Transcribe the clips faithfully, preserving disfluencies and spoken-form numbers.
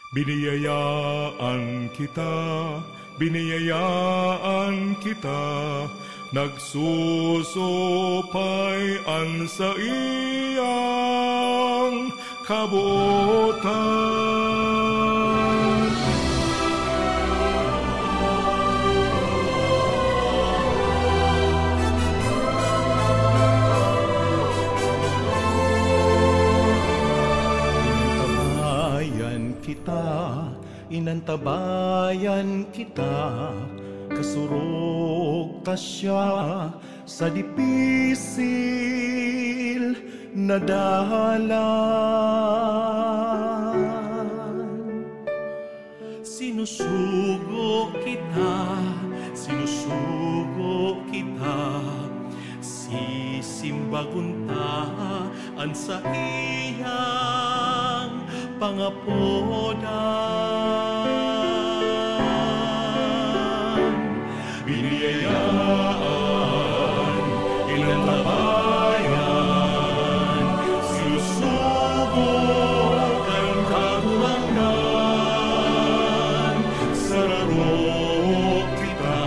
Biniyayaan kita, biniyayaan kita, nagsusupay an saiyang kabotan. Inantabayan kita, inantabayan kita, kasurog ta siya sa dipisil na dalan. Sinusugo kita, sinusugo kita, sisimbagon ta an saiyang pangapodan. Biniyayaan, inantabayan, sinusugo kan Kagurangnan. Sararo kita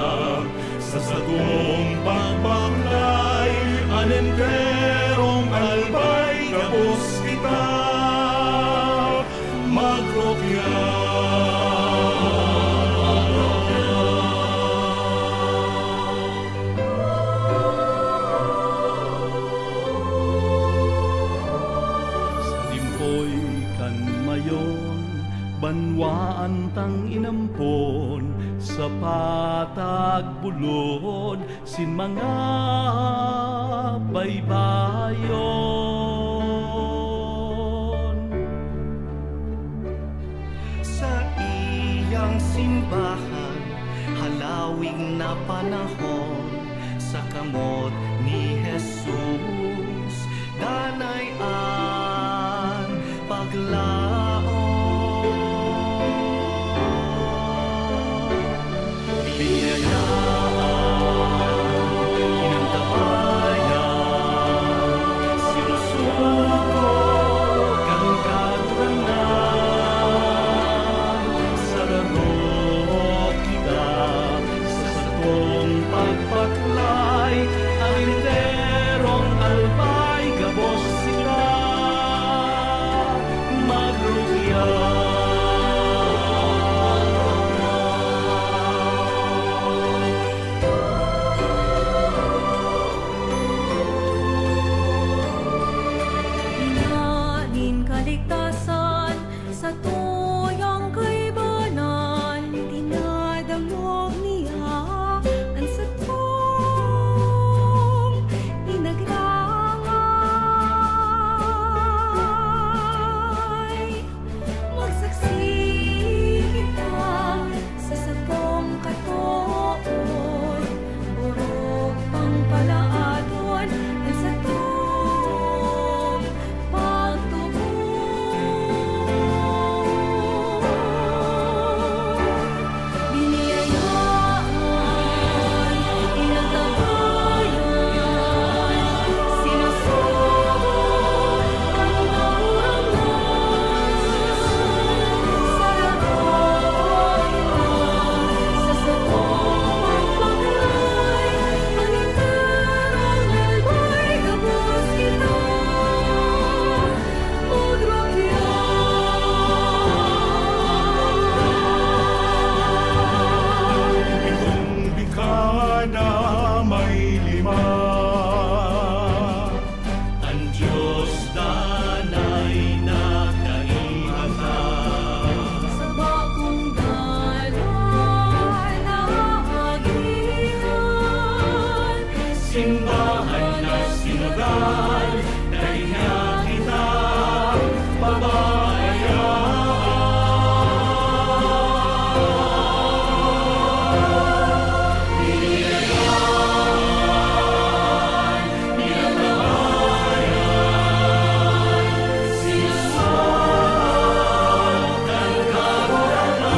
sa satong pagbaklay, an enterong albay gabos kita magrukya. Sa limpoy kan mayon, banwaan tang inampon, sa patag bulod, sin mga baybayon. Saiyang simbahan, halawig na panahon, sa kamot ni Jesus, danay an paglaom. Biniyayaan, inantabayan, sinusugo kan Kagurangnan. Sararo kita sa satong pagbaklay, an enterong albay gabos kita magrukya. Ina nin kaligtasan, satuyang kaibanan, dinadangog niya an satong pinagrangay. Magsaksi kita sa satong katood, orog pang palaadon an satong pagtubod. Biniyayaan, inantabayan, sinusugo kan Kagurangnan. Sararo kita sa satong pagbaklay, an enterong albay gabos kita magrukya. Itong dekada may lima, an Dios danay na kaiba ta. Sa bakong dalan na agihan, simbahan na sinodal, dai na kita pababayaan. Biniyayaan, inantabayan, sinusugo kan Kagurangnan.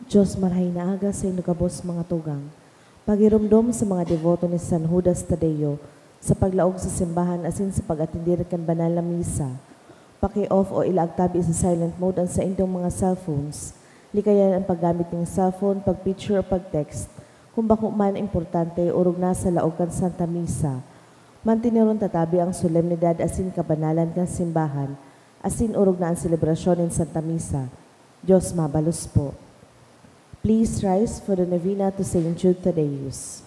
Diyos, marahay na aga sa inyo gabos, mga tugang. Pagiromdom sa mga deboto ni San Judas Tadeo sa paglaog sa simbahan asin sa pag-atender kan banal na misa. Paki-off o ilaag tabi sa silent mode an saindong mga cellphones. Likayan an paggamit nin cellphone, pag-picture o pag-text, kung bako man importante, orog na sa laog kan Santa Misa. Manteneron ta tabi ang solemnidad asin kabanalan kan simbahan, asin orog na an selebrasyon nin Santa Misa. Diyos mabalos po. Please rise for the novena to Saint Jude Thaddeus.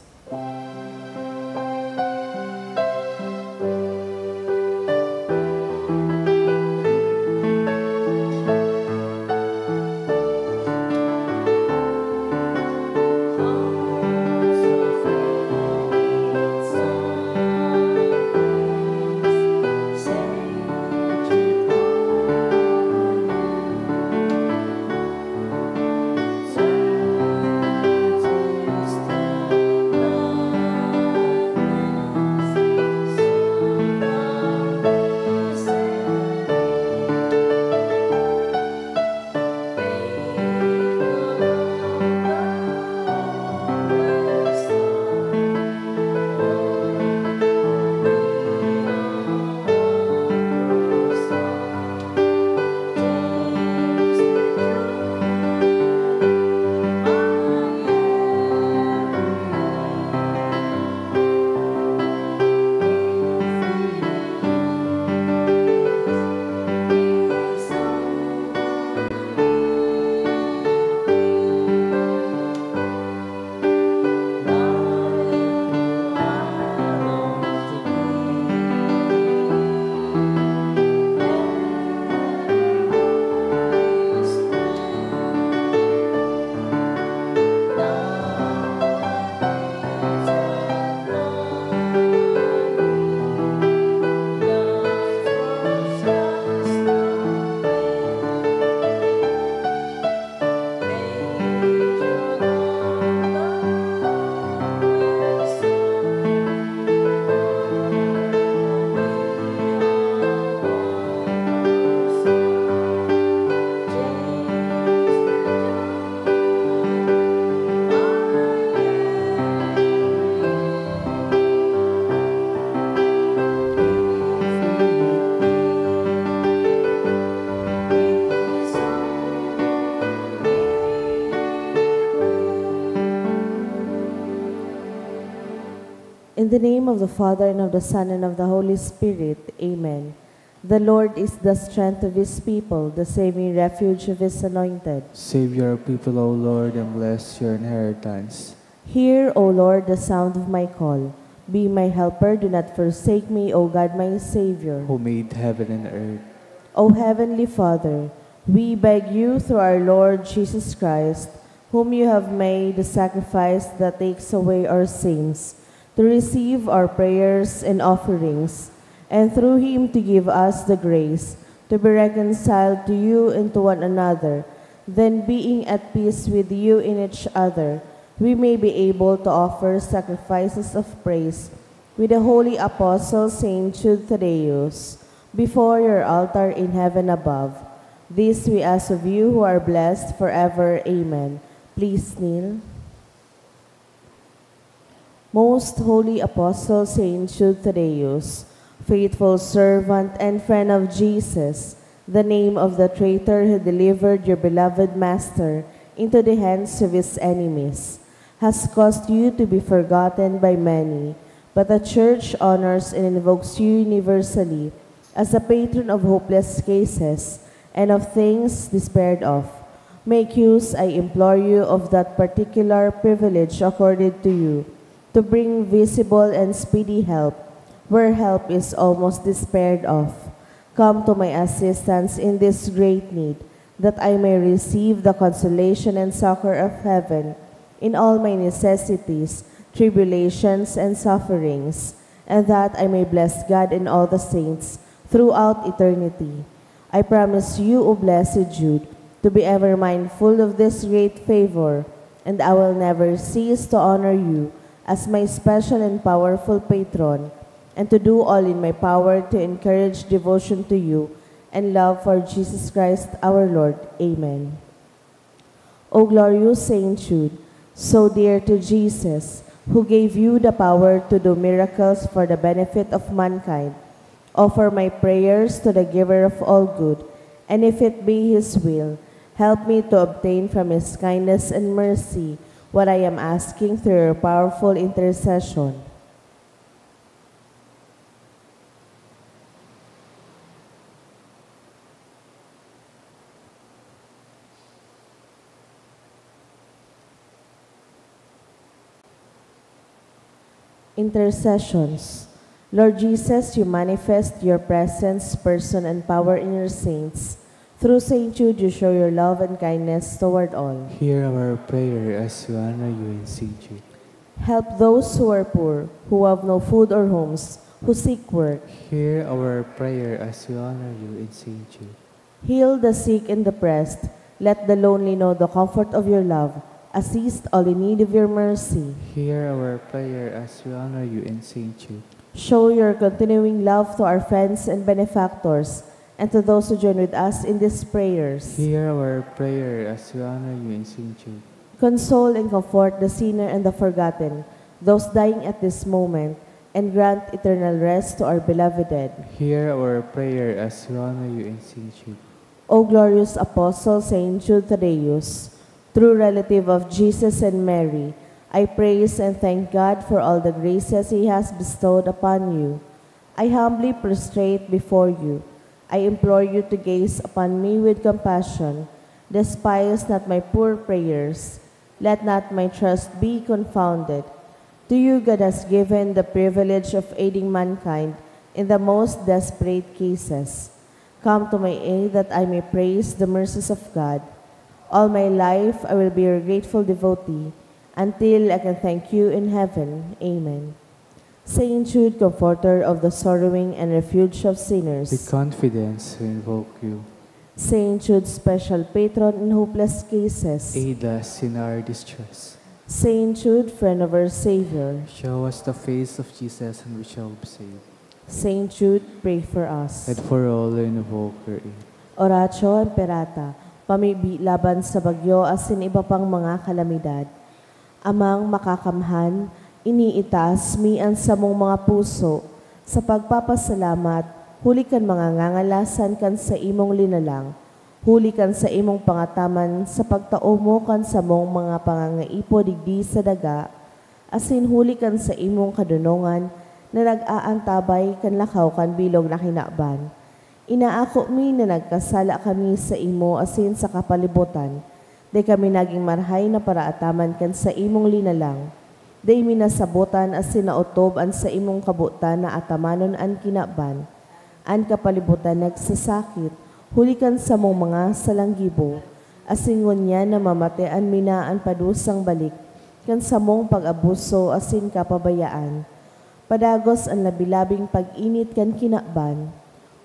In the name of the Father, and of the Son, and of the Holy Spirit. Amen. The Lord is the strength of his people, the saving refuge of his anointed. Save your people, O Lord, and bless your inheritance. Hear, O Lord, the sound of my call. Be my helper, do not forsake me, O God, my Savior. Who made heaven and earth. O Heavenly Father, we beg you through our Lord Jesus Christ, whom you have made the sacrifice that takes away our sins, to receive our prayers and offerings, and through him to give us the grace to be reconciled to you and to one another. Then, being at peace with you in each other, we may be able to offer sacrifices of praise with the holy apostle Saint Jude Thaddeus, before your altar in heaven above. This we ask of you who are blessed forever. Amen. Please kneel. Most Holy Apostle Saint Jude Thaddeus, faithful servant and friend of Jesus, the name of the traitor who delivered your beloved Master into the hands of his enemies, has caused you to be forgotten by many, but the Church honors and invokes you universally as the patron of hopeless cases and of things despaired of. Make use, I implore you, of that particular privilege accorded to you, to bring visible and speedy help where help is almost despaired of. Come to my assistance in this great need, that I may receive the consolation and succor of heaven in all my necessities, tribulations, and sufferings, and that I may bless God and all the saints throughout eternity. I promise you, O Blessed Jude, to be ever mindful of this great favor, and I will never cease to honor you as my special and powerful patron, and to do all in my power to encourage devotion to you and love for Jesus Christ our Lord. Amen. O glorious Saint Jude, so dear to Jesus, who gave you the power to do miracles for the benefit of mankind, offer my prayers to the Giver of all good, and if it be His will, help me to obtain from His kindness and mercy what I am asking through your powerful intercession. Intercessions. Lord Jesus, you manifest your presence, person, and power in your saints. Through Saint Jude, you show your love and kindness toward all. Hear our prayer as we honor you in Saint Jude. Help those who are poor, who have no food or homes, who seek work. Hear our prayer as we honor you in Saint Jude. Heal the sick and depressed. Let the lonely know the comfort of your love. Assist all in need of your mercy. Hear our prayer as we honor you in Saint Jude. Show your continuing love to our friends and benefactors, and to those who join with us in these prayers. Hear our prayer as we honor you in Saint Jude. Console and comfort the sinner and the forgotten, those dying at this moment, and grant eternal rest to our beloved dead. Hear our prayer as we honor you in Saint Jude. O glorious Apostle Saint Jude Thaddeus, true relative of Jesus and Mary, I praise and thank God for all the graces He has bestowed upon you. I humbly prostrate before you. I implore you to gaze upon me with compassion. Despise not my poor prayers. Let not my trust be confounded. To you God has given the privilege of aiding mankind in the most desperate cases. Come to my aid that I may praise the mercies of God. All my life I will be your grateful devotee, until I can thank you in heaven. Amen. Saint Jude, comforter of the sorrowing and refuge of sinners. With confidence we invoke you. Saint Jude, special patron in hopeless cases. Aid us in our distress. Saint Jude, friend of our Savior. Show us the face of Jesus and we shall be saved. Saint Jude, pray for us. And for all who invoke your aid. Oratio Imperata, pamibi laban sa bagyo asin iba pang mga kalamidad. Amang Makakamhan, iniitaas mi an samong mga puso sa pagpapasalamat huli kan mga ngangalasan kan saimong linalang, huli kan saimong pangataman sa pagtao mo kan samong mga pangangaipo digdi sa daga, asin huli kan saimong kadonongan na nag-aantabay kan lakaw kan bilog na kinaban. Inaako mi na nagkasala kami saimo asin sa kapalibotan. Dai kami nagin marahay na paraataman kan saimong linalang. Dai mi nasabotan asin naotob an saimong kabotan na atamanon an kinaban. An kapalibotan nagsasakit huli kan samong mga salanggibo, asin ngunyan namamatean mi na an padusang balik kan samong pag-abuso asin kapabayaan. Padagos an labi-labing pag-init kan kinaban.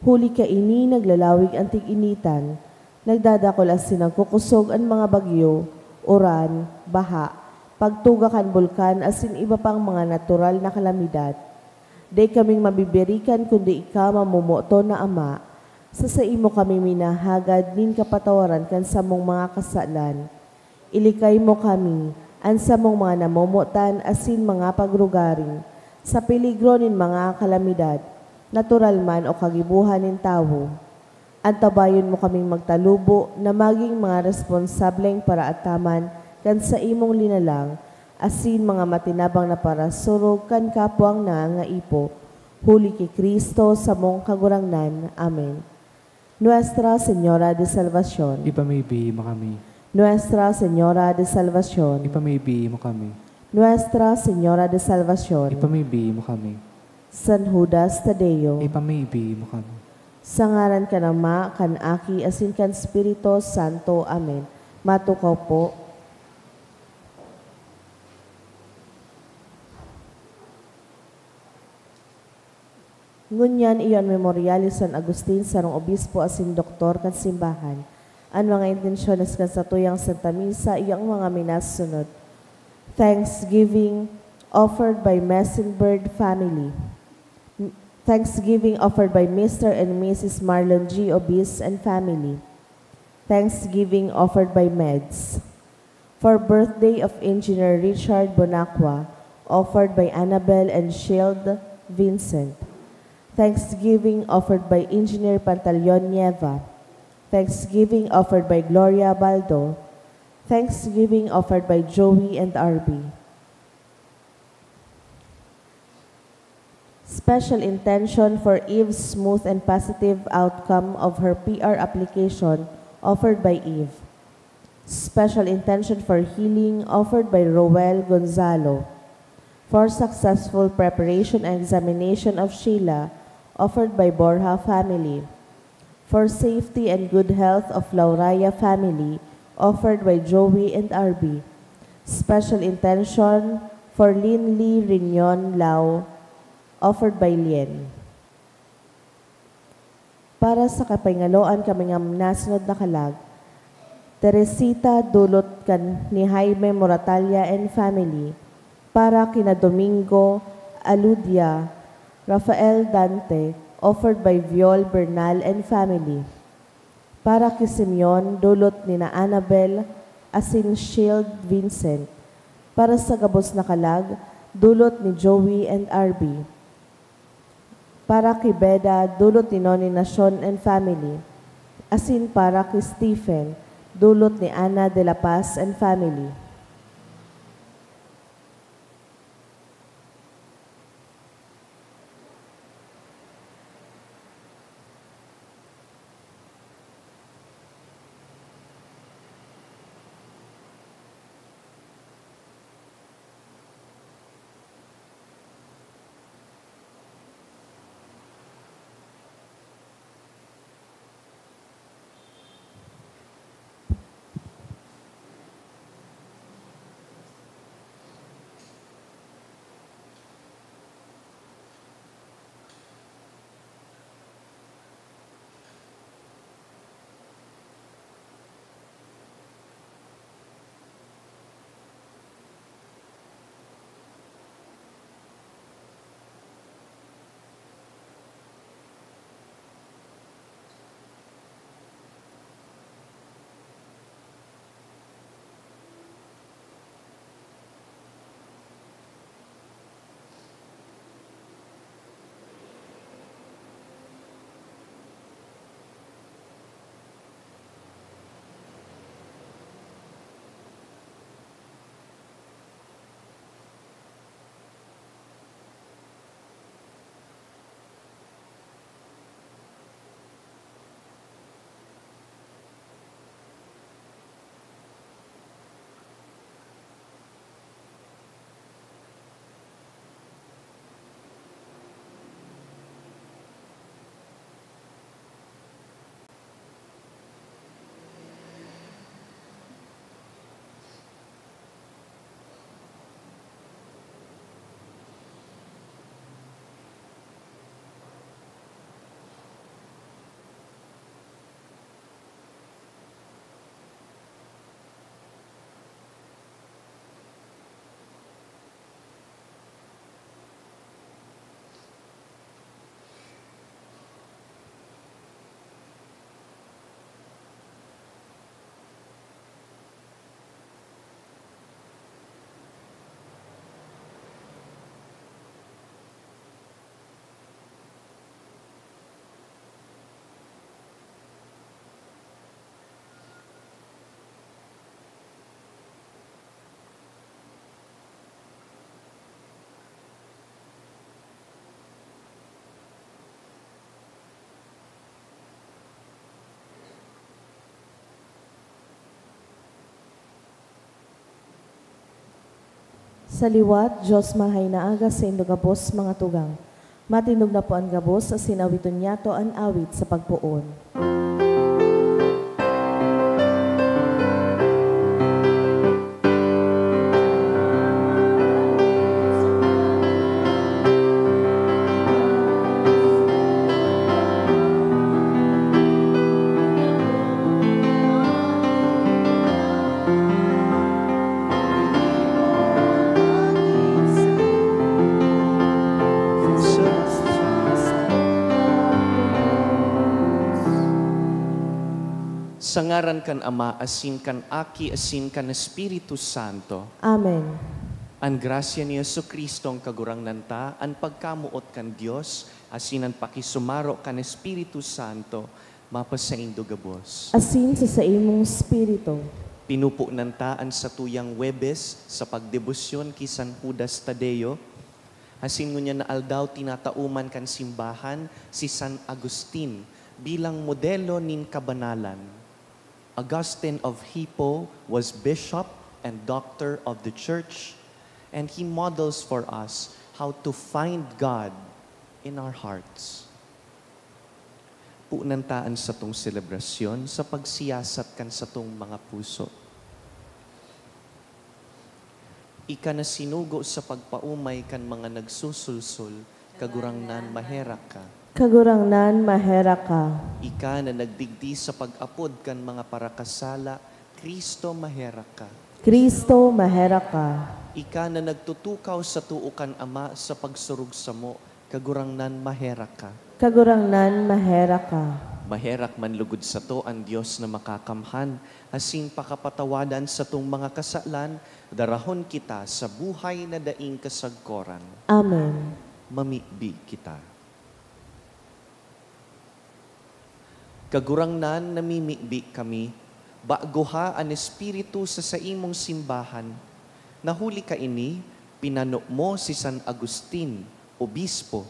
Huli kaini, naglalawig an tig-initan, nagdadakul asin nagkukosog an mga bagyo, uran, baha, pagtuga kan bulkan asin iba pang mga natural na kalamidad. Dai kaming mabibirikan kundi ika, mamomoton na Ama. Sa saimo kami minahagad nin kapatawaran kan samong mga kasalan. Ilikay mo kami, an samong mga namomotan asin mga pagrugaring, sa peligro nin mga kalamidad, natural man o kagibohan nin tawo. Antabayon mo kaming magtalubo na magin mga responsableng paraataman kan saimong linalang asin mga matinabang na parasurog kan kapwang nangangaipo. Huli ki Cristo, samong Kagurangnan. Amen. Nuestra Señora de Salvacion. Ipamibi mo kami. Nuestra Señora de Salvacion. Ipamibi mo kami. Nuestra Señora de Salvacion. Ipamibi mo kami. San Judas Tadeo. Ipamibi mo kami. Sa ngaran kan Ama, kan Aki, asin kan Espiritu Santo. Amen. Matukaw po. Ngunyan iyo an memoryal ni San Agustin, sarong obispo asin doktor kan simbahan. An mga intensyones kan satuyang Santa Misa, iyo an mga minasunod. Thanksgiving offered by Messenbird family. Thanksgiving offered by Mister and Missus Marlon G. Obis and family. Thanksgiving offered by Meds. For birthday of Engineer Richard Bonacqua, offered by Annabel and Shield Vincent. Thanksgiving offered by Engineer Pantaleon Nieva. Thanksgiving offered by Gloria Baldo. Thanksgiving offered by Joey and R B. Special intention for Eve's smooth and positive outcome of her P R application offered by Eve. Special intention for healing offered by Roel Gonzalo. For successful preparation and examination of Sheila offered by Borja family. For safety and good health of Lauraya family, offered by Joey and R B. Special intention for Linley Reunion Lao, offered by Lien. Para sa kapangaloan kan mga nasunod na kalag, Teresita dulot kan ni Jaime Moratalla and family, para kina Domingo Aludia, Rafael Dante, offered by Viol Bernal and family. Para ki Simeon, dulot ni na Annabel asin Shield Vincent. Para sa gabos na kalag, dulot ni Joey and R B. Para ki Beda, dulot ni Noni Nacion and family. Asin para ki Stephen, dulot ni Ana de la Paz and family. Sa liwat, Dios mahay na aga saindo gabos, mga tugang. Matindog na po an gabos, asin awiton niyato an awit sa pagpoon. Sa ngaran kan Ama, asin kan Aki, asin kan Espiritu Santo. Amen. An grasya ni Jesu-Cristo, an Kagurangnan ta, an pagkamoot kan Dios, asin an pakisumaro kan Espiritu Santo, mapasaindo gabos. Asin sa saimong espiritu. Pinupunan ta an satuyang Huwebes sa pagdebosyon ki San Judas Tadeo, asin ngunyan na aldaw tinataoman kan simbahan si San Agustin bilang modelo nin kabanalan. Augustine of Hippo was bishop and doctor of the church, and he models for us how to find God in our hearts. Punan ta an satong selebrasyon sa pagsiyasat kan satong mga puso. Ika na sinugo sa pagpaomay kan mga nagsusulsol, Kagurangnan, maherak ka. Kagurangnan, maherak ka. Ika na nagdigdi sa pag-apod kan mga parakasala, Kristo, maherak ka. Kristo, maherak ka. Ika na nagtutukaw sa too kan Ama sa pagsurog samo, Kagurangnan, maherak ka. Kagurangnan, maherak ka. Maherak man lugod sato an Dios na makakamhan, asin pakapatawadan satong mga kasalan, darahon kita sa buhay na daing kasagkoran. Amen. Mamibi kita. Kagurangnan, namimibi kami, bagoha an Espiritu sa saimong simbahan, na huli kaini, pinano mo si San Agustin, obispo,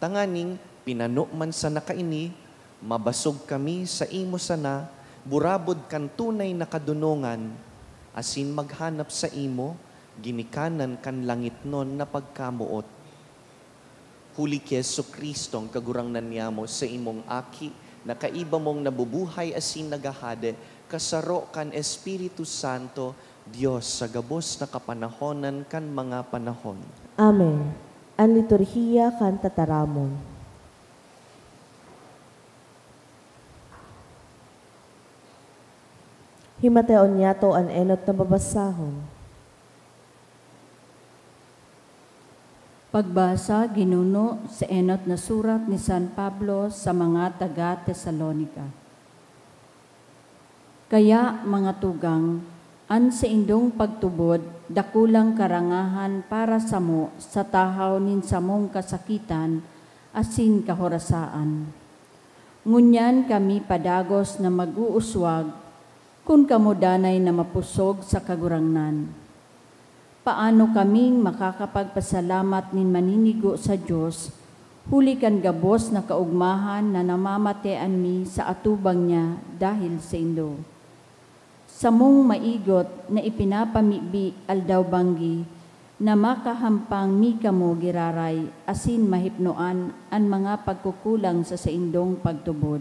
tanganing pinano man sana kaini, mabasog kami saimo sana, burabod kan tunay na kadonongan, asin maghanap saimo, ginikanan kan langitnon na pagkamoot. Huli ki Jesu-Cristo, an Kagurangnan niyamo, saimong Aki, na kaiba mong nabubuhay asin naghahade, kasaro kan Espiritu Santo, Dios sa gabos na kapanahonan kan mga panahon. Amen. An liturhiya kan tataramon. Himateon niyato an enot na babasahon. Pagbasa, ginuno, sa enot na surat ni San Pablo sa mga taga-Tesalonica. Kaya, mga tugang, an saindong pagtubod dakulang karangahan para samo sa tahaw nin samong kasakitan asin kahorasaan. Ngunyan kami padagos na mag-uuswag kun kamo danay na mapusog sa Kagurangnan. Paano kaming makakapagpasalamat nin maninigo sa Dios, huli kan gabos na kaogmahan na namamatean mi sa atubang niya dahil saindo? Samong maigot na ipinapamibi aldaw-banggi na makahampang mi kamo giraray asin mahipnoan an mga pagkukulang sa saindong pagtubod.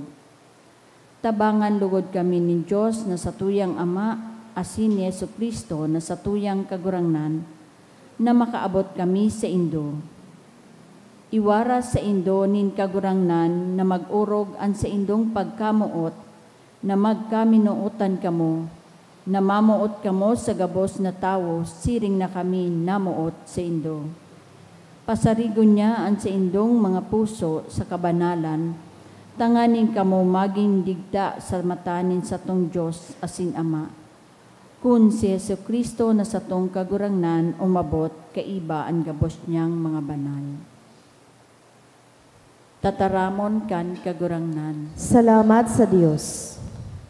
Tabangan logod kami nin Dios na satuyang Ama asin ni Jesu-Cristo na satuyang Kagurangnan, na makaabot kami saindo. Iwaras saindo nin Kagurangnan na mag-orog an saindong pagkamoot, na magkaminootan kamo, na mamoot kamo sa gabos na tawo siring na kami namoot saindo. Pasarigon niya an saindong mga puso sa kabanalan, tanganing kamo magin digta sa mata nin satong Dios asin Ama, kun si Jesu-Cristo na satong Kagurangnan umabot kaiba an gabos niyang mga banal. Tataramon kan Kagurangnan. Salamat sa Dios.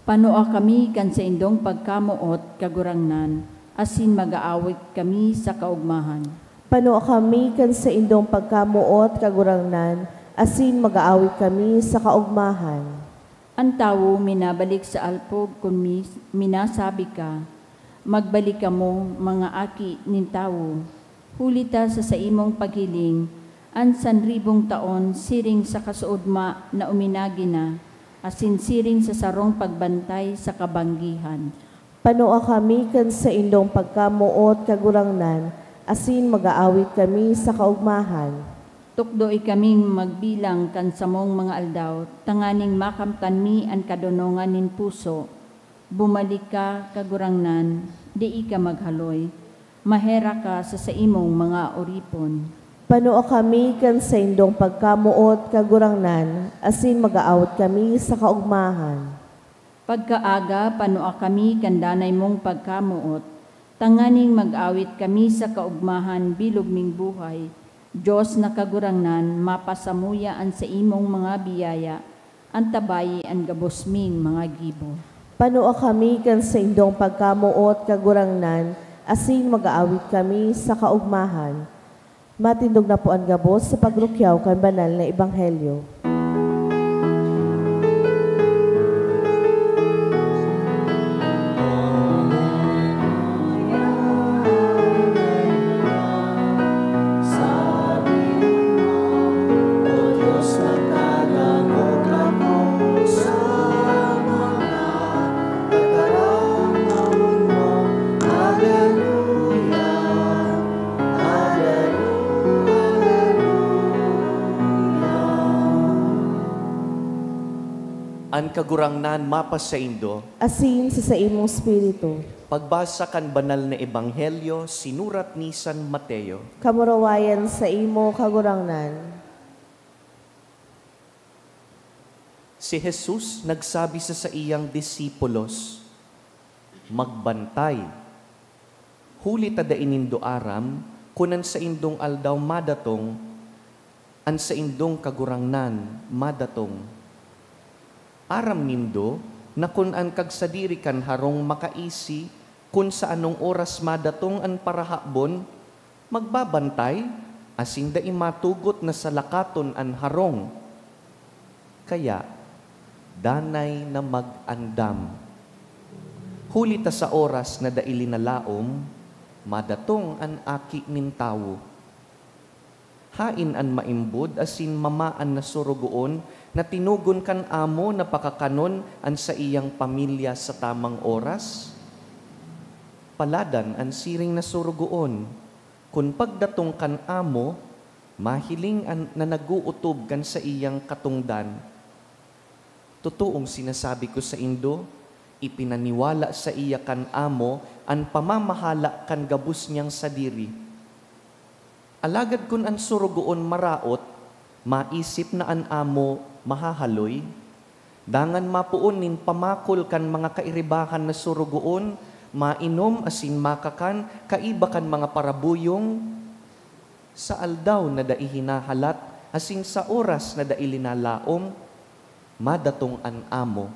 Panoa kami kan saindong pagkamoot, Kagurangnan, asin mag-aawit kami sa kaogmahan. Panoa kami kan saindong pagkamoot, Kagurangnan, asin mag-aawit kami sa kaogmahan. An tawo minabalik sa alpog kun mi-, minasabi ka, "Magbalik kamo, mga aki nin tawo." Huli ta sa saimong paghiling, an sanribong taon siring sa kasuodma na uminagi na, asin siring sa sarong pagbantay sa kabanggihan. Panoa kami kan saindong pagkamoot, Kagurangnan, asin mag-aawit kami sa kaogmahan. Tukdoe kaming magbilang kan samong mga aldaw, tanganing makamtan mi an kadonongan nin puso. Bumalik ka, Kagurangnan, dai ka maghaloy. Maherak ka sa saimong mga oripon. Panoa kami kan saindong pagkamoot, Kagurangnan, asin mag-aawit kami sa kaogmahan. Pagkaaga, panua kami kan danay mong pagkamoot, tanganing mag-awit kami sa kaogmahan bilog ming buhay. Dios na Kagurangnan, mapa samuya an saimong mga biyaya, antabayi an gabos ming mga gibo. Panua kami kan saindong pagkamoot, Kagurangnan, asin mag-aawit kami sa kaogmahan. Matindog na po an gabos sa pagrukyaw kan banal na ebanghelyo. An Kagurangnan mapasaindo. Asin sa saimong espiritu. Pagbasa kan Banal na Ebanghelyo sinurat ni San Mateo. Kamurawayan saimo, Kagurangnan. Si Jesus nagsabi sa saiyang disipulos, "Magbantay, huli ta dai nindo aram kun an saindong aldaw madatong, an saindong Kagurangnan madatong." Aram nindo na kun an kagsadiri kan harong makaisi kun sa anong oras madatong an parahabon, magbabantay asin dai matugot na salakaton an harong. Kaya, danay na mag-andam. Huli ta sa oras na dai linalaom, madatong an Aki nin Tawo. Haen an maimbod asin mamaan na sorogoon na tinugon kan amo na pakakanon an saiyang pamilya sa tamang oras? Paladan an siring na sorogoon, kun pagdatong kan amo, mahiling an, na nag-ootob kan saiyang katongdan. Totoong sinasabi ko saindo, ipinaniwala saiya kan amo an pamamahala kan gabos niyang sadiri. Alagad kun an sorogoon maraot, maisip na an amo mahahaloy, dangan mapoon nin pamakol kan mga kairibahan na sorogoon, mainom asin makakan kaiba kan mga parabuyong, sa aldaw na dai hinahalat asin sa oras na dai linalaom, madatong an amo,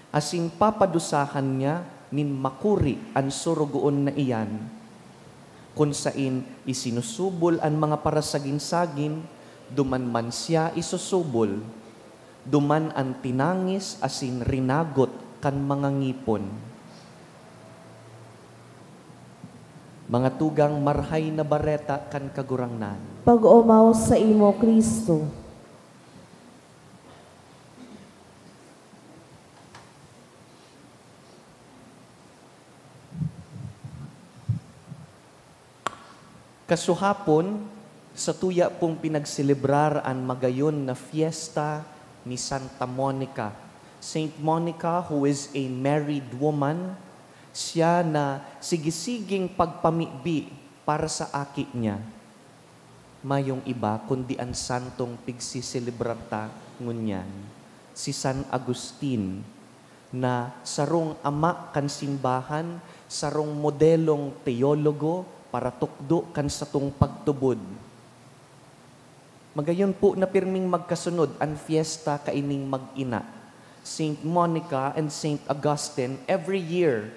asin papadusahan niya nin makuri an sorogoon na iyan. Kun saen isinusubol an mga parasagin-sagin, duman man siya isusubol, duman an tinangis asin rinagot kan mga ngipon. Mga tugang, Marahay na Bareta kan Kagurangnan. Pag-omaw saimo, Cristo. Kasuhapon, satuya pong pinagselebrar an magayon na fiesta ni Santa Monica. Saint Monica, who is a married woman, siya na sigisiging pagpamibi para sa aki niya. Mayong iba kundi an santong pigseselebrar ta ngunyan, si San Agustin, na sarong ama kan simbahan, sarong modelong teologo, paratukdo kan satong pagtubod. Magayon po na pirming magkasunod an fiesta kaining mag-ina, Saint Monica and Saint Augustine, every year.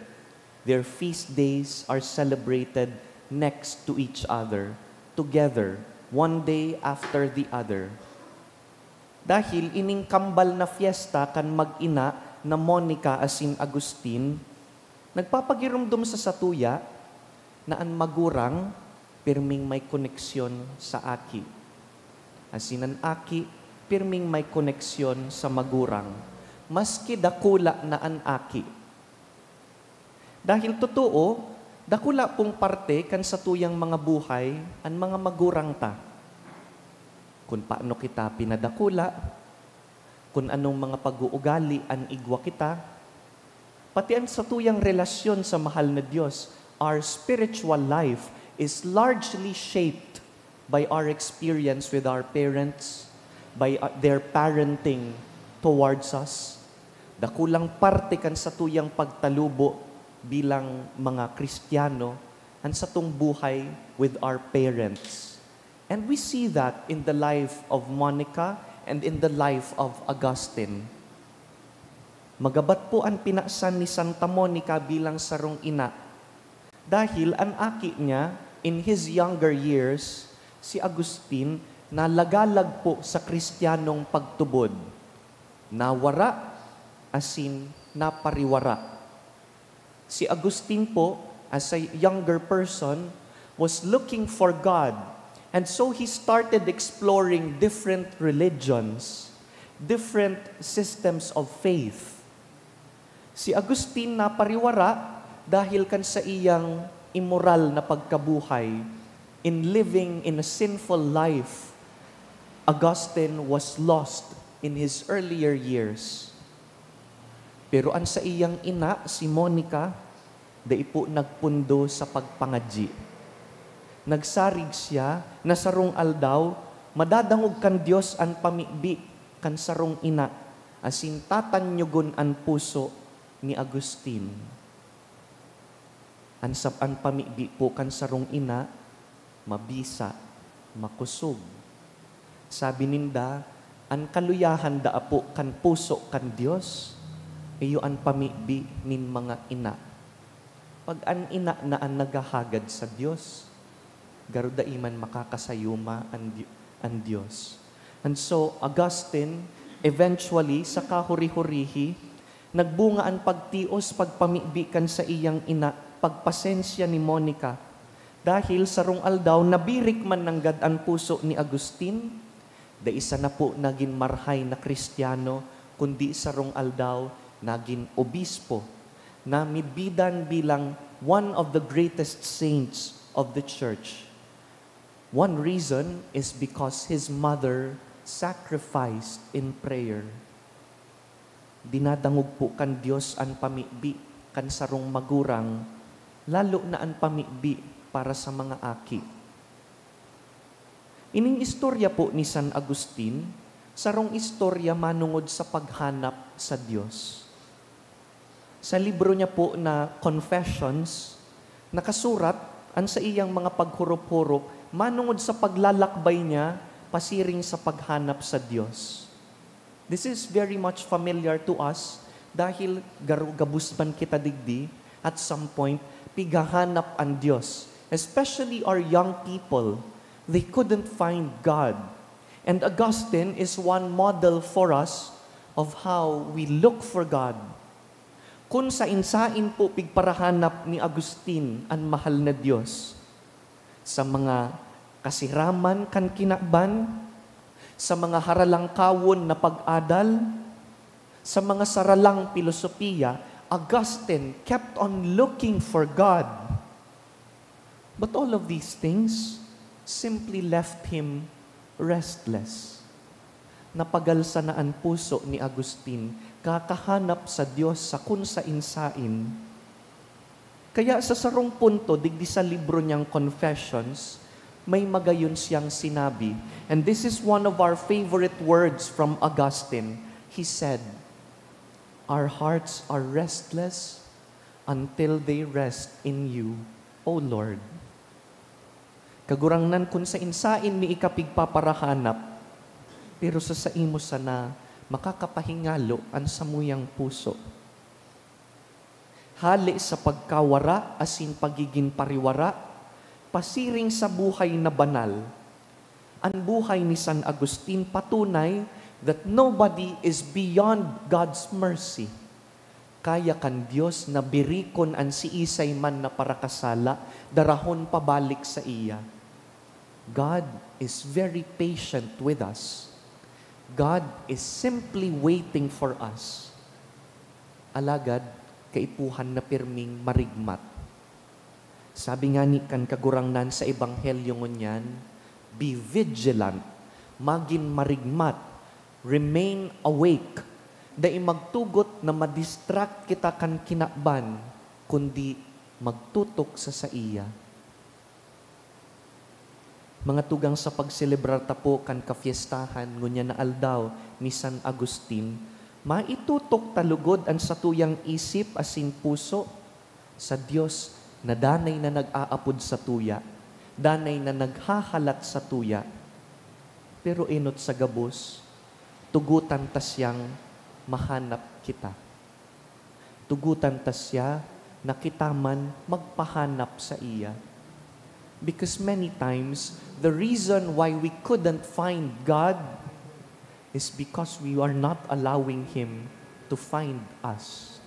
Their feast days are celebrated next to each other, together, one day after the other. Dahil ining kambal na fiesta kan mag-ina na Monica asin Agustin, nagpapagiromdom sa satuya na an magurang pirming may koneksyon sa aki, asin an aki pirming may koneksyon sa magurang, maski dakula na an aki. Dahil totoo, dakula pong parte kan satuyang mga buhay an mga magurang ta. Kun paano kita pinadakula, kun anong mga pag-uugali an igwa kita, pati an satuyang relasyon sa mahal na Dios, our spiritual life is largely shaped by our experience with our parents, by, uh, their parenting towards us. Dakulang parte kan satuyang pagtalubo bilang mga Kristiyano an satong buhay with our parents. And we see that in the life of Monica and in the life of Augustine. Magabat po an pinasan ni Santa Monica bilang sarong ina, dahil an aki niya, in his younger years, si Agustin, nalagalag po sa Kristiyanong pagtubod. Nawara asin napariwara. Si Agustin po, as a younger person, was looking for God, and so he started exploring different religions, different systems of faith. Si Agustin napariwara dahil kan saiyang imoral na pagkabuhay. In living in a sinful life, Augustine was lost in his earlier years. Pero an saiyang ina, si Monica, dai po nagpundo sa pagpangadyi. Nagsarig siya na sarong aldaw, madadangog kan Dios an pamibi kan sarong ina, asin tatanyugon an puso ni Agustin. An sab-, an pamibi po kan sarong ina, mabisa, makosog. Sabi ninda, an kaluyahan daa po kan puso kan Dios, iyo an pamibi nin mga ina. Pag an ina na an naghahagad sa Dios, garo dai man makakasayuma an Di-, an Dios. And so, Augustine, eventually, sa kahuri-hurihi, nagbunga an pagtios, pagpamibi kan saiyang ina, pagpasensya ni Monica. Dahil sarong aldaw, nabirik man nanggad an puso ni Agustin, dai sana po nagin marhay na Kristiyano, kundi sarong aldaw, nagin obispo, na midbidan bilang one of the greatest saints of the church. One reason is because his mother sacrificed in prayer. Dinadangog po kan Dios an pamibi kan sarong magurang, lalo na an pamibi para sa mga aki. Ining istorya po ni San Agustin, sarong istorya manongod sa paghanap sa Dios. Sa libro niya po na Confessions, nakasurat an saiyang mga paghurop-hurop manongod sa paglalakbay niya pasiring sa paghanap sa Dios. This is very much familiar to us dahil garo-, gabos man kita digdi, at some point, pighahanap an Dios. Especially our young people, they couldn't find God. And Augustine is one model for us of how we look for God. Kun sain-sain po pigparahanap ni Agustin an mahal na Dios, sa mga kasiraman kan kinaban, sa mga haralangkawon na pag-adal, sa mga saralang pilosopiya, Augustine kept on looking for God. But all of these things simply left him restless. Napagal sana an puso ni Agustin, kakahanap sa Dios sa kun sain-sain. Kaya sa sarong punto, digdi sa libro niyang Confessions, may magayon siyang sinabi. And this is one of our favorite words from Augustine. He said, "Our hearts are restless until they rest in you, O Lord." Kagurangnan, kun sain-sain mi ika pigpaparahanap, pero sa saimo sana makakapahingalo an samuyang puso. Hale sa pagkawara asin pagigin pariwara, pasiring sa buhay na banal. An buhay ni San Agustin patunay that nobody is beyond God's mercy. Kaya kan Dios na birikon an siisay man na parakasala, darahon pabalik saiya. God is very patient with us. God is simply waiting for us. Alagad, kaipuhan na pirming marigmat. Sabi ngani kan Kagurangnan sa Ebanghelyo ngunyan, "Be vigilant," magin marigmat, remain awake. Dai magtugot na ma-distract kita kan kinaban, kundi magtutok sa saiya. Mga tugang, sa pagselebrar ta po kan kapyestahan ngunyan na aldaw ni San Agustin, Maitutok ta lugod an satuyang isip asin puso sa Dios na danay na nag-aapod satuya, danay na naghahalat satuya. Pero enot sa gabos, tugotan ta siyang mahanap kita. Tugotan ta siya na kita man magpahanap saiya. Because many times, the reason why we couldn't find God is because we are not allowing Him to find us.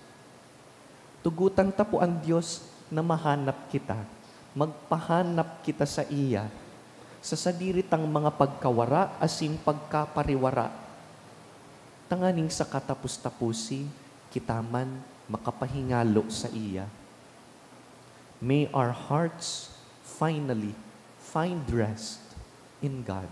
Tugotan ta po an Dios na mahanap kita. Magpahanap kita saiya sa sadiri tang mga pagkawara asin pagkapariwara, tanganing sa katapos-taposi, kita man makapahingalo saiya. May our hearts finally find rest in God.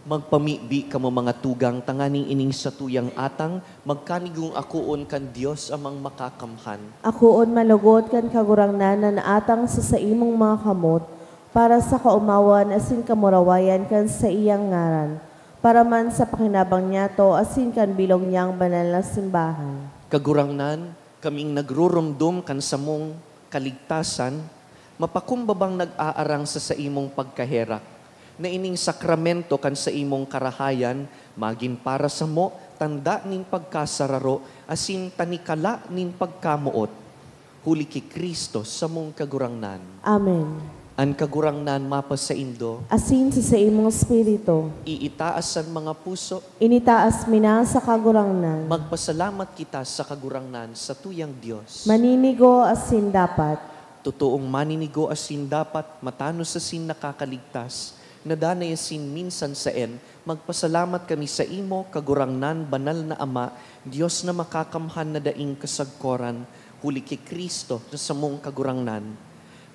Magpamibi kamo, mga tugang, tanganing ining satuyang atang magkanigong akoon kan Dios Amang Makakamhan. Akoon malugod kan Kagurangnan an atang sa saimong mga kamot, para sa kaomawan asin kamurawayan kan saiyang ngaran, para man sa pakinabang niyato asin kan bilog niyang banal na simbahan. Kagurangnan, kaming nagruromdom kan samong kaligtasan, mapakumbabang nag-aarang sa saimong pagkaherak, na ining sakramento kan saimong karahayan magin para samo tanda nin pagkasararo asin tanikala nin pagkamoot. Huli ki Cristo, samong Kagurangnan. Amen. An Kagurangnan mapasaindo. Asin sa saimong espiritu. Iitaas an mga puso. Initaas mi na sa Kagurangnan. Magpasalamat kita sa Kagurangnan, satuyang Dios. Maninigo asin dapat. Totoong maninigo asin dapat, matanos asin nakakaligtas, na danay asin minsan saen, magpasalamat kami saimo, Kagurangnan, Banal na Ama, Dios na makakamhan na daing kasagkoran, huli ki Cristo na samong Kagurangnan.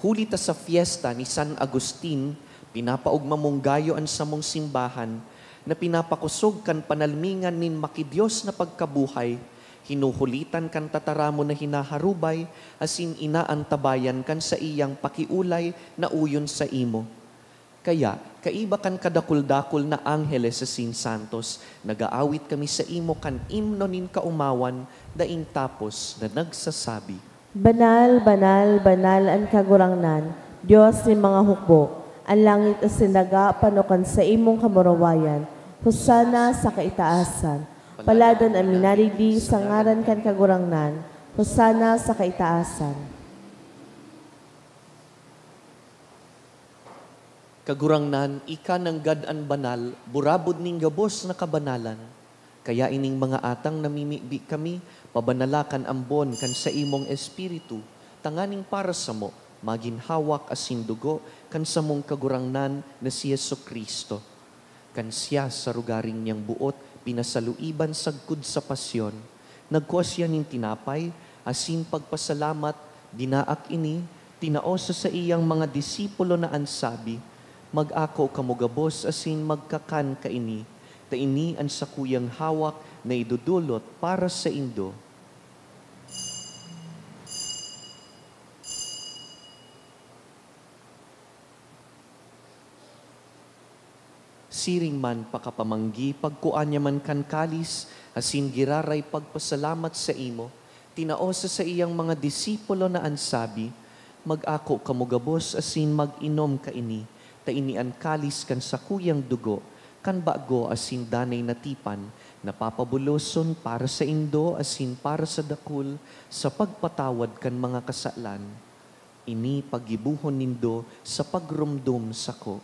Huli ta sa fiesta ni San Agustin, pinapaogma mong gayo an samong simbahan, na pinapakosog kan panalmingan nin makidios na pagkabuhay, hinuhulitan kan tataramon na hinaharubay asin inaantabayan kan saiyang pakiolay na uyon saimo. Kaya, kaiba kan kadakul-dakul na angheles asin santos, nag-aawit kami saimo kan imno nin kaomawan daing tapos na nagsasabi, "Banal, banal, banal an Kagurangnan, Dios nin mga hukbo. An langit asin daga pano kan saimong kamurawayan. Hosana sa kaitaasan. Paladan an minadigdi sa ngaran kan Kagurangnan. Hosana sa kaitaasan." Kagurangnan, ika nanggad an banal, burabod nin gabos na kabanalan. Kaya ining mga atang namimibi kami, pabanala kan ambon kan saimong Espiritu, tanganing para samo magin hawak asin dugo kan samong Kagurangnan na si Jesu-Cristo. Kan siya sa rogaring niyang boot pinasaluiban sagkod sa pasyon, nagkua siya nin tinapay asin pagpasalamat, dinaak ini, tinao sa saiyang mga disipulo na an sabi, Mag-ako kamo gabos asin magkakan kaini, ta ini an sakuyang hawak na idodolot para saindo. Siring man pakapamanggi, pagkua niya man kan kalis asin giraray pagpasalamat saimo, tinao sa saiyang mga disipulo na an sabi, "Mag-ako kamo gabos asin mag-inom kaini, ta ini an kalis kan sakuyang dugo kan bago asin danay na tipan, na papabuloson para saindo asin para sa dakul sa pagpatawad kan mga kasalan. Ini paggibohon nindo sa pagromdom sako."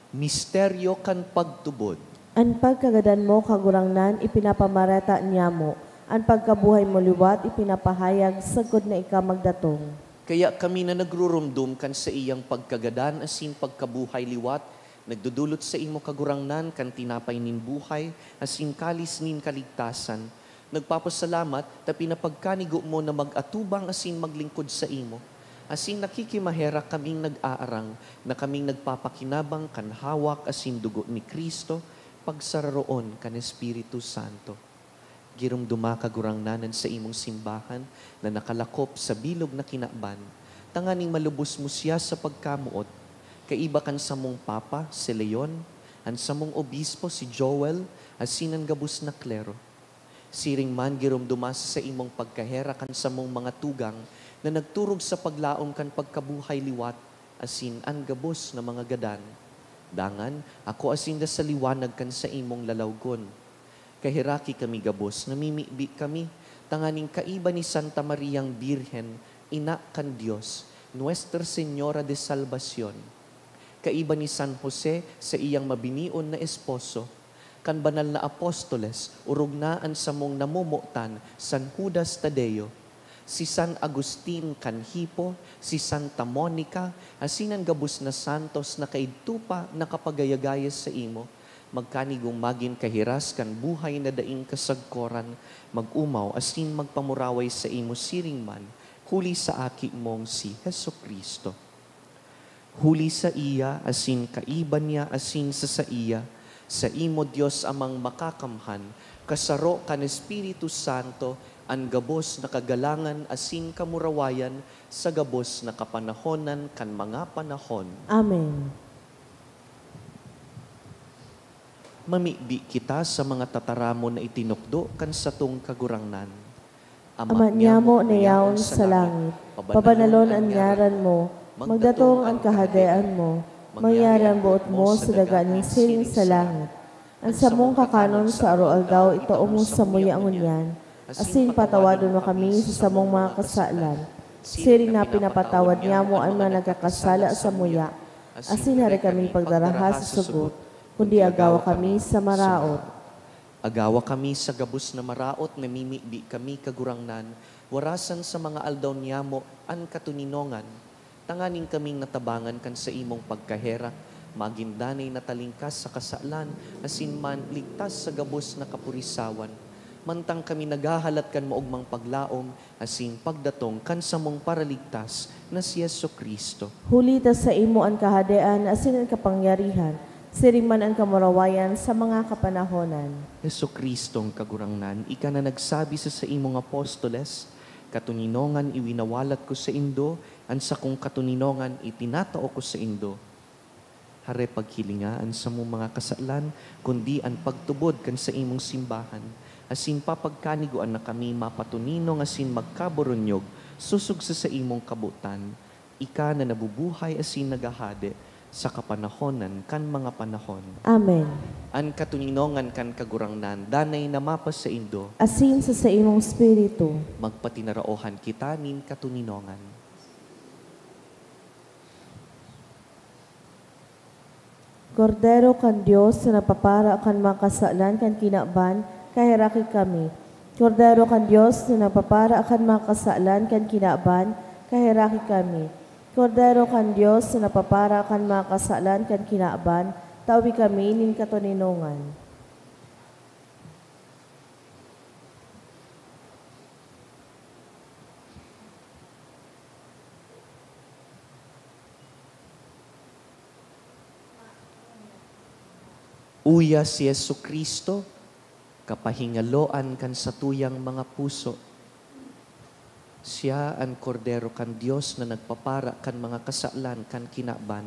Misteryo kan pagtubod. An pagkagadan mo, Kagurangnan, ipinapamareta niamo. An pagkabuhay mo liwat, ipinapahayag sagkod na ika magdatong. Kaya kami na nagruromdom kan saiyang pagkagadan asin pagkabuhay liwat, nagdodolot saimo, Kagurangnan, kan tinapay nin buhay asin kalis nin kaligtasan. Nagpapasalamat ta pinapagkanigo mo na mag-atubang asin maglingkod saimo. Asin nakikimaherak kaming nag-aarang na kaming nagpapakinabang kan hawak asin dugo ni Cristo, pagsararoon kan Espiritu Santo. Giromdoma, Kagurangnan, an saimong simbahan na nakalakop sa bilog na kinaban, tanganing malubos mo siya sa pagkamoot, kaiba kan samong Papa, si Leon, an samong Obispo, si Joel, asin an gabos na klero. Siring man, giromdoma sa saimong pagkaherak an samong mga tugang na nagturog sa paglaom kan pagkabuhay liwat asin an gabos na mga gadan. Dangan, akoa sinda sa liwanag kan saimong lalawgon. Kaheraki kami gabos, namimibi kami, tanganing kaiba ni Santa Mariang Birhen, Ina kan Dios, Nuestra Señora de Salvacion, kaiba ni San Jose, saiyang mabinion na esposo, kan banal na apostoles, orog na an samong namomotan, San Judas Tadeo, si San Agustin kan Hippo, si Santa Monica, asin an gabos na santos na kaidto pa nakapagayagaya saimo, magkanigong magin kahiras kan buhay na daing kasagkoran, mag-omaw asin magpamuraway saimo siring man, huli sa Aki mong si Jesu-Cristo. Huli saiya, asin kaiba niya, asin sa saiya, saimo, Dios Amang Makakamhan, kasaro kan Espiritu Santo, an gabos na kagalangan asin kamurawayan sa gabos na kapanahonan kan mga panahon. Amen. Mamibi kita sa mga tataramon na itinukdo kan satong Kagurangnan. Ama niamo na yaon sa langit, pabanalon an ngaran mo, magdatong an kahadean mo, mangyari an boot mo sa daga nin siring sa langit. An samong kakanon sa aroaldaw itao mo samuya ngunyan, asin patawadon mo kami sa samong mga kasalan, siring na pinapatawad niamo an mga nagkakasala samuya, asin hare kami pagdaraha sa sugot, kundi agawa kami sa maraot. Agawa kami sa gabos na maraot, namimibi kami, Kagurangnan, warasan sa mga aldaw niyamo an katoninongan, tanganing kaming natabangan kan saimong pagkaherak, magin danay na talingkas sa kasalan, asin man ligtas sa gabos na kapurisawan, mantang kami naghahalat kan maogmang paglaom, asin pagdatong kan samong Paraligtas na si Jesu-Cristo. Huli ta saimo an kahadean asin an kapangyarihan, siring man an kamurawayan sa mga kapanahonan. Jesu-Cristong Kagurangnan, ika na nagsabi sa saimong apostoles, "Katoninongan iwinawalat ko saindo, an sakong katoninongan itinatao ko saindo." Hare paghilinga an samong mga kasalan, kundi an pagtubod kan saimong simbahan, asin papagkanigoan na kami mapatoninong asin magkaburunyog sosog sa saimong kabotan, ika na nabubuhay asin naghahade sa kapanahonan kan mga panahon. Amen. An katoninongan kan Kagurangnan danay na mapasaindo. Asin sa saimong espiritu. Magpatinaraohan kita nin katoninongan. Kordero kan Dios na nagpapara kan mga kasalan kan kinaban, kaheraki kami. Kordero kan Dios na nagpapara kan mga kasalan kan kinaban, kaheraki kami. Kordero kan Dios na nagpapara kan mga kasalan kan kinaban, tawi kami nin katoninongan. Uya si Jesu-Cristo, kapahingaloan kan satuyang mga puso. Siya an Kordero kan Dios na nagpapara kan mga kasalan kan kinaban.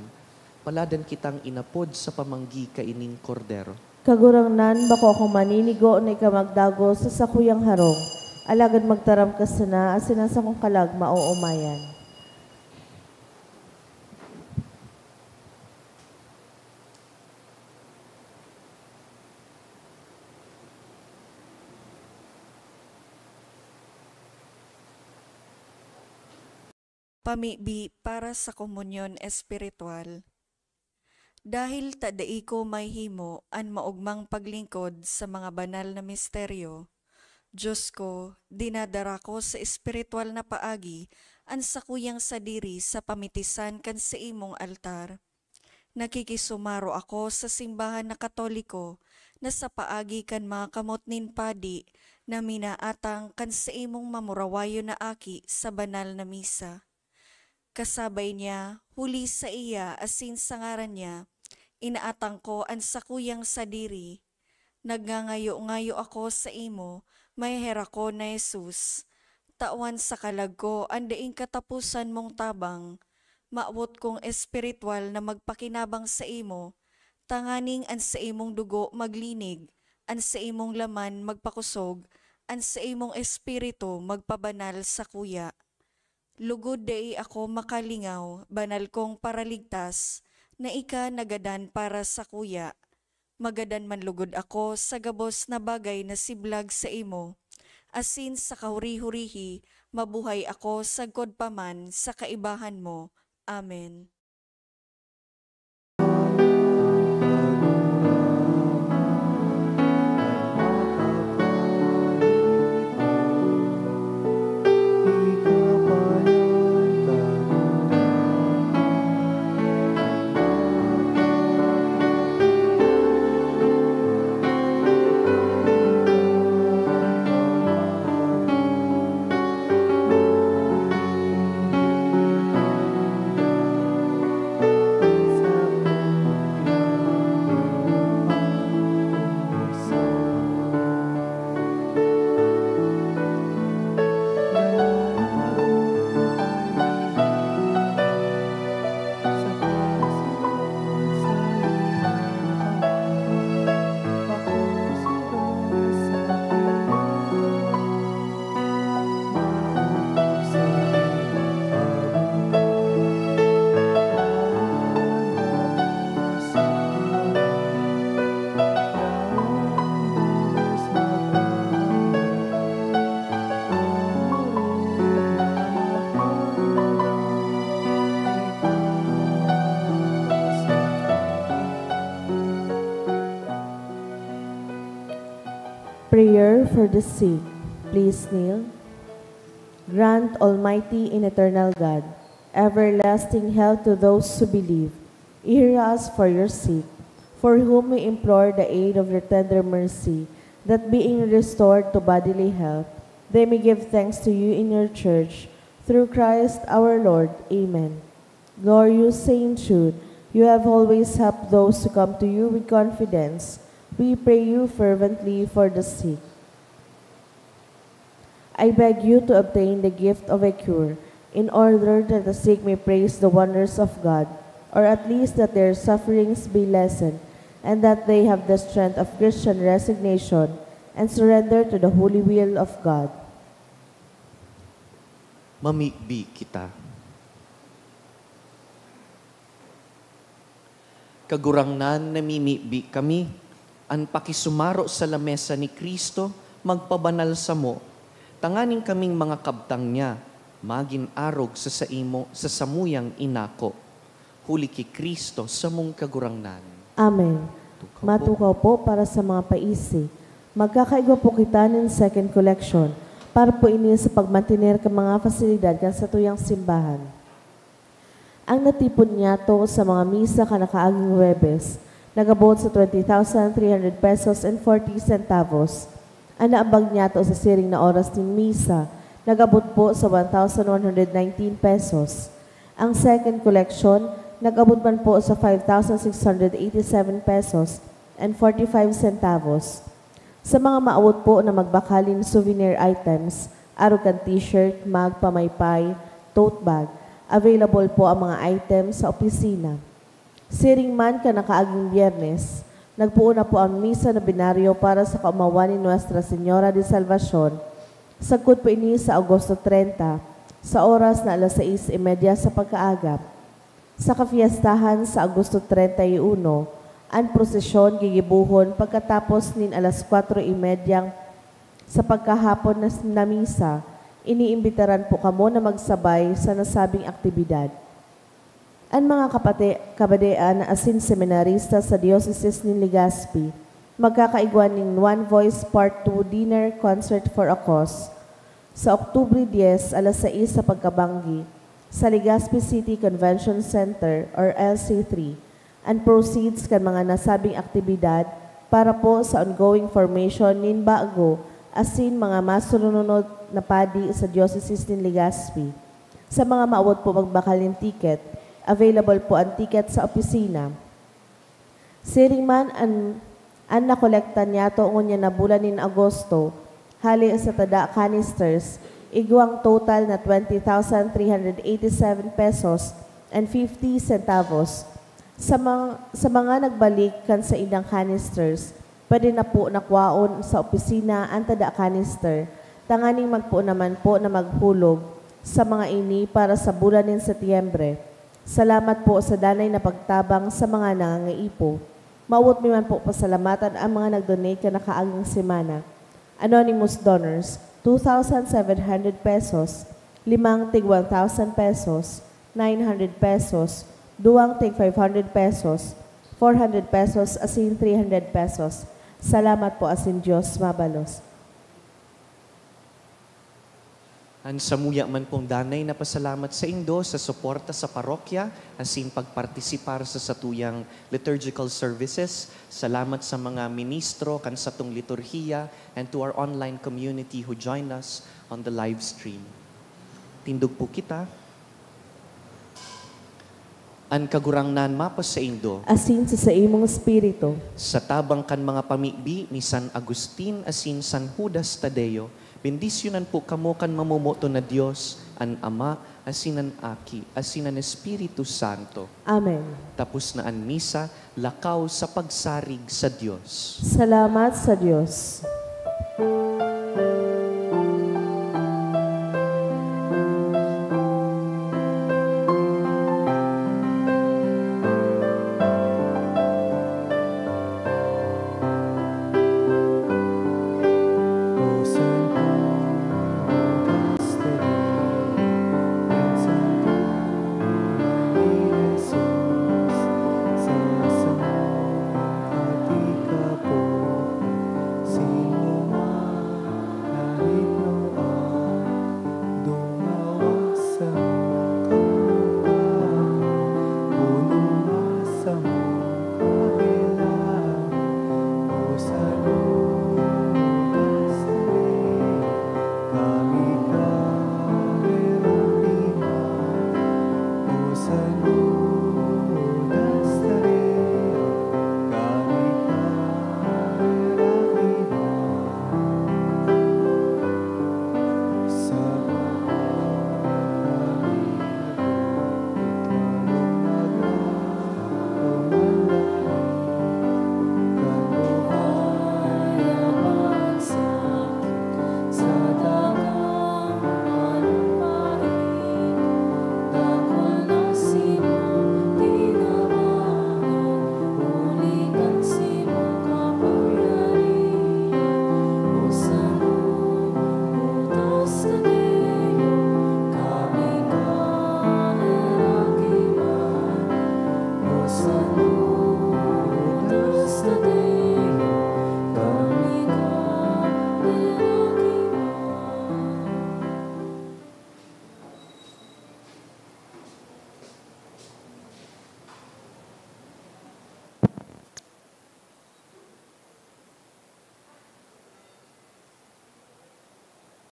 Paladan kitang inapod sa pamanggi kaining Kordero. Kagurangnan, bako akong maninigo na ika magdagos sa sakuyang harong, alagad magtaram ka sana asin an sakong kalag maoomayan. Pamibi para sa komunyon espiritual. Dahil ta dai ko mahihimo an maogmang paglingkod sa mga banal na misteryo, Dios ko, dinadara ko sa espiritual na paagi an sakuyang sadiri sa pamitisan kan saimong altar. Nakikisumaro ako sa simbahan na Katoliko na sa paagi kan mga kamot nin padi na minaatang kan saimong mamurawayon na aki sa banal na misa. Kasabay niya, huli saiya asin sa ngaran niya, inaatang ko an sakuyang sadiri. Nagngangayo-ngayo ako saimo, maheherakon na Jesus, tawan sa kalag ko an daing kataposan mong tabang. Mawot kong espiritual na magpakinabang saimo, tanganing an saimong dugo maglinig, an saimong laman magpakosog, an saimong espiritu magpabanal sakuya. Lugod dai ako makalingaw, banal kong Paraligtas, na ika nagadan para sakuya. Magadan man lugod ako sa gabos na bagay na siblag saimo, asin sa kahuri-hurihi mabuhay ako sagkod pa man sa kaibahan mo. Amen. Prayer for the sick. Please kneel. Grant, Almighty and Eternal God, everlasting health to those who believe. Hear us for your sake, for whom we implore the aid of your tender mercy, that being restored to bodily health, they may give thanks to you in your church, through Christ our Lord. Amen. Glorious Saint Jude, you have always helped those who come to you with confidence. We pray you fervently for the sick. I beg you to obtain the gift of a cure, in order that the sick may praise the wonders of God, or at least that their sufferings be lessened, and that they have the strength of Christian resignation and surrender to the holy will of God. Mamibi kita. Kagurangnan, namimibi kami, an pakisumaro sa lamesa ni Cristo magpabanal samo, tanganing kaming mga kabtang niya magin arog sa saimo, sa samuyang inako. Huli ki Cristo samong Kagurangnan. Amen. Tukaw po. Matukaw po para sa mga paisi. Magkakaigwa po kita nin second collection, para po ini sa pagmantener kan mga fasilidad kan satuyang simbahan. Ang natipon niyato sa mga misa kan nakaaging Huwebes, nag-abot sa twenty thousand three hundred pesos and forty centavos. An naambag niyato sa siring na oras nin misa, nag-abot po sa one thousand one hundred nineteen pesos. Ang second collection, nag-abot man po sa five thousand six hundred eighty-seven pesos and forty-five centavos. Sa mga maawot po na magbakal nin souvenir items, arog kan t-shirt, mug, pamaypay, tote bag, available po ang mga items sa opisina. Siring man kan nakaaging Biyernes, nagpoon na po ang misa nobenaryo para sa kaomawan ni Nuestra Señora de Salvacion, sagkod po ini sa Agosto treinta, sa oras na alas sais y media sa pagkaaga. Sa kafiestahan sa Agosto treinta y uno, an prosesyon gigibohon pagkatapos nin alas kwatro y media sa pagkahapon na, na misa. Iniimbitaran po kamo na magsabay sa nasabing aktibidad. An mga kapate-, kabadean asin seminarista sa Diocese nin Legazpi magkakaigwa nin One Voice Part two Dinner Concert for a Cause sa Oktubre dyes, alas sais sa pagkabanggi, sa Legazpi City Convention Center or L C three. An proceeds kan mga nasabing aktibidad para po sa ongoing formation nin bago asin mga masurunod na padi sa Diocese nin Legazpi. Sa mga maawot po magbakal nin ticket, available po an ticket sa opisina. Siring man an, an nakolekta niyato ngunyan na bulan nin Agosto, hale sa tada canisters, igwang total na twenty thousand three hundred eighty-seven pesos and fifty centavos. Sa mga, sa mga nagbalik kan saindang canisters, pwede na po na kwaon sa opisina an tada canister, tanganing magpoon naman po na maghulog sa mga ini para sa bulan nin Setyembre. Salamat po sa danay na pagtabang sa mga nangangaipo. Maawot mi man po pasalamatan ang mga nag-donate kan nakaaging semana. Anonymous donors, two thousand seven hundred pesos, limang tig one thousand pesos, nine hundred pesos, duwang tig five hundred pesos, four hundred pesos, asin three hundred pesos. Salamat po asin Dios mabalos. An samuya man pong danay na pasalamat saindo sa suporta sa parokya asin pagpartisipar sa satuyang liturgical services. Salamat sa mga ministro kan satong liturhiya and to our online community who join us on the live stream. Tindog po kita. An Kagurangnan mapasaindo. Asin sa saimong espiritu. Sa tabang kan mga pamibi ni San Agustin asin San Judas Tadeo, bendisyonan po kamo kan mamomoton na Dios, an Ama, asin an Aki, asin an Espiritu Santo. Amen. Tapos na an misa, lakaw sa pagsarig sa Dios. Salamat sa Dios.